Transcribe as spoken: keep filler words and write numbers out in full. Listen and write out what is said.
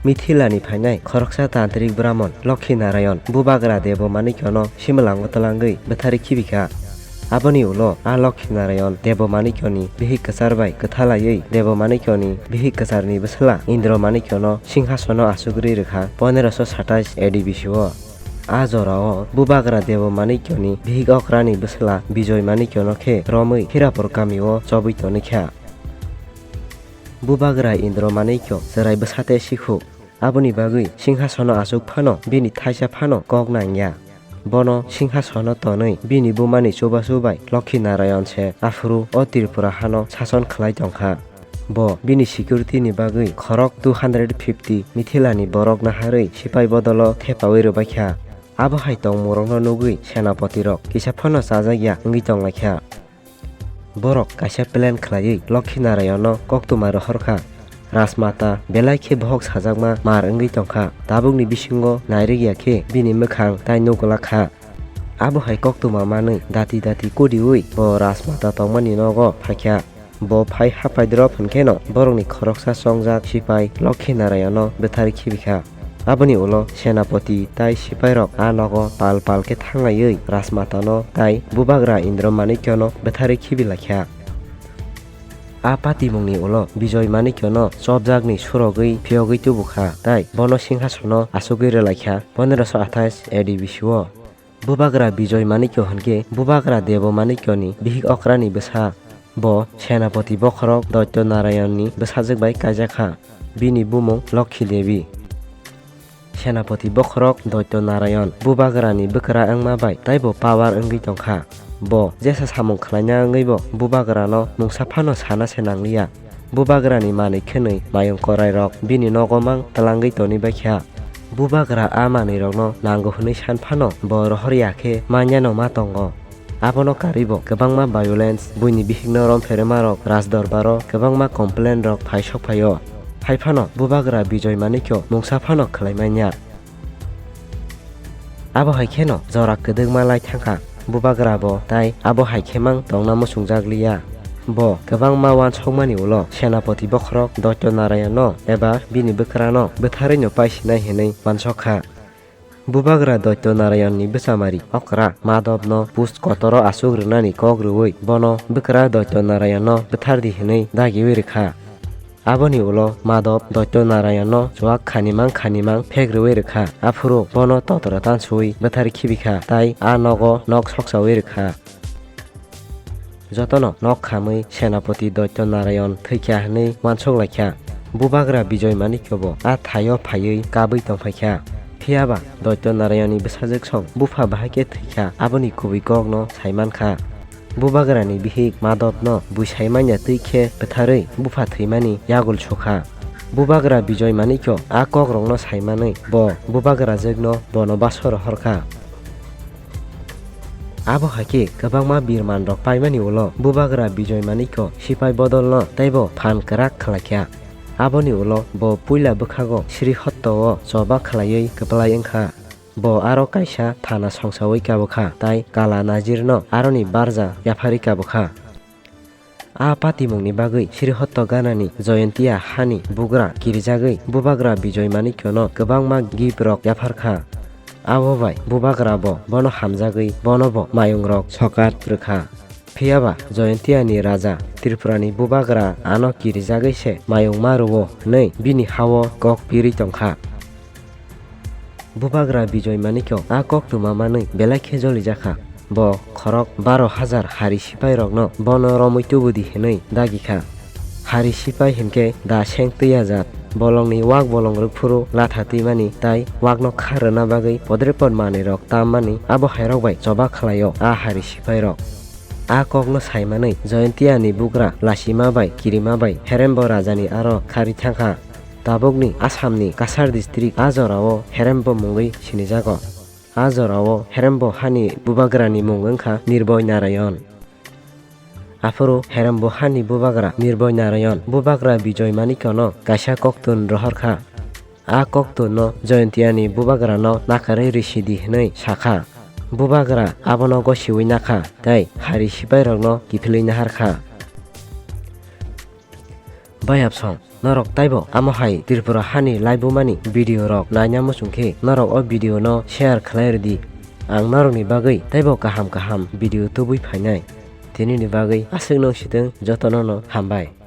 Mithilani phainai khoroksa tantrik Brahmon Lokhi Narayan Bubagra Debo Manikyono simwlango twlangwi bwtharwi khibikha. Aboni ulo a Lokhi Narayan Debo Manikyoni bihik kwchar bai kwthalaiwi Debo Manikyoni bihik kwcharni bwsla Indro Manikyono singhasono achugwi rwkha poneroso satais A D B C o. A jorao Bubagra Debo Manikyoni bihik okrani bwsla Bijoy Manikyono khe romwi Hirapur kamio chobwi tonikha. Bubagra Indro Manikyo chwrai bwsate sikhuk. Aboni bagwi singhasono achuk phano bini thaisa phano kok nangya. Bono singhasono tonwi bini bumani chubachu bai Lokhi Narayan se aphuru o Tripura hano sason khlai tongkha. Bo bini security ni bagwi khorok two hundred fifty Mithilani borok naharwi sipai bodolo thepawi rwbaikha. Abo hai tongmungrokno nugwi senapoti rok kisa phano chajakya wngwi tonglaikha. Borok kaisa plan khlaiwi Lokhi Narayanno koktwma rohorkha. Rajmata belai khe bohok sajakma mar wngwi tongkha. Tabukni bisingo nairwkya khe bini mwkhang tai nukgwlak kha. Abo hai koktwma manwi dati dati kudiwi bo Rajmata tongmani nogo phaikha. Bo phai hapai drop hwnkheno borokni khoroksa chongjak sipai Lokhi Narayanno bwtharwi khibikha. Aboni ulo senapoti tai sipairok a nogo pal pal khe thanglaiwi Rajmatano tai Bubagra Indra Manikyono bwtharwi khibilaikha. A patimungni ulo Bijoy Manikyono chopjakni surogwi phiyogwi tubukha tai bono singhasono achugwi rwlaikha poneroso athais A D B C o. Bubagra Bijoy Manikyo hwnkhe Bubagra Debo Manikyoni bihik okrani bwsa. Bo Senapoti bokhorok Doityo Narayanni bwsajwk bai kaijakha. Bini bumung Lokhi Devi. Senapoti bokhorok Doityo Narayan Bubagrani bwkra wngma bai taibo power wngwi tongkha. Bo jesa samung khlaina wngwibo Bubagrano mungsa phano sana se nangliya. Bubagrani manwi khwnwi mayung korairok bini nogo mang twlangwi tonibaikha. Bubagra a manwirokno nango hwnwi san phano bo rohor ya khe manyano ma tongo. Abono karwibo kwbangma violence, buini bihikno romphremarok, rajdorbaro kwbangma complain rok phai sokphaio. Hai phano Bubagra Bijoy Manikyo mungsa phano khlai manya. Abo hai kheno jora kwdwkma lai thangkha Bubagra bo, tai abo hai khe mang tongna muchungjak liya. Bo kwbangma uansukmani ulo Senapoti bokhorok Doityo Narayanno eba bini bwkrano bwtharwino paisinai hwnwi uansukha. Bubagra Doityo Narayanni bwchamari okra Madobno post kotoro achuk rwnani kok rwui bono bwkra Doityo Narayanno bwthardi hwnwi dagiui rwkha. Aboni ulo Madhob Doityo Narayanno chuak khanimang khanimang phek rwui rwkha. Aphuru bono totra tansui bwthar khibikha tai a nogo nok soksaui rwkha. Jotono nok khamwi Senapoti Doityo Narayan thwikha hwnwi uansuk laikha. Bubagra Bijoy Manikyobo a thaio phaiwi kabwi tongphaikha. Phiyaba Doityo Narayanni bwsajwk song bupha bahai khe thwikha aboni kubui kokno saimankha. Bubagrani bihik Madobno bui saimanya twi khe bwtharwi bupha thwimani yagul sukha. Bubagra Bijoy Manikyo a kokrokno saimanwi bo Bubagrajwkno bono baso rohorkha. Abo hai khe kwbangma birmanrok paimani ulo Bubagra Bijoy Manikyo sipai bodolno teibo phan kwrak khlaikha. Aboni ulo bo puila bwkhago Srihotto-o choba khlaiwi kwplai wngkha. Bo aro kaisa thana songsaui kabukha tai Kala Nazirno aroni barja yapharwi kabukha. A patimungni bagwi Srihotto ganani Jayantiya hani bugra kirijagwi Bubagra Bijoy Manikyono kwbangma gift rok yapharkha. Abo bai Bubagra bo bono hamjagwi bono bo mayung rok sokat rwkha. Phiyaba Jayantiya ni raja Tripura ni Bubagra ano kirijagwi se mayung ma rwo hwnwi bini hao kok pirwi tongkha. Bubagra Bijoy Manikyo a koktwma manwi belai khe jolijakha. Bo khorok baro hajar hari sipairokno bono romwi tubudi hwnwi dagikha. Hari sipai hinkhe da seng twiya jat. Bolongni wak bolong rwk phuru latha twimani tai wakno khar rwna bagwi podrepot manwirok tammani abo hairok bai choba khlaio a hari sipairok. A kokno saimanwi Jayantiya ni bugra Lasima bai Kirima bai Herembo rajani aro kharwi thangkha. Tabukni Assamni Cachar district a jorao Herembo mungwi sinijago. A jorao Herembo hani Bubagrani mung wngkha Nirboy Narayan. Aphuru Herembo hani Bubagra Nirboy Narayan Bubagra Bijoy Manikyono kaisa koktun rohorkha. A koktun no Jayantiya ni Bubagra no nakarwi risidi hwnwi sakha. Bubagra abono gosiui nakha tei hari sipairokno kiphilwi naharkha. Bayapsong Norok taibo amo hai Tripura hani laibumani video rok naina muchung khe norok o video no share khlai rwdi. Ang norokni bagwi taibo kaham kaham video tubui phainai. Tinini bagwi aswk nung sitwng jotono no hambai.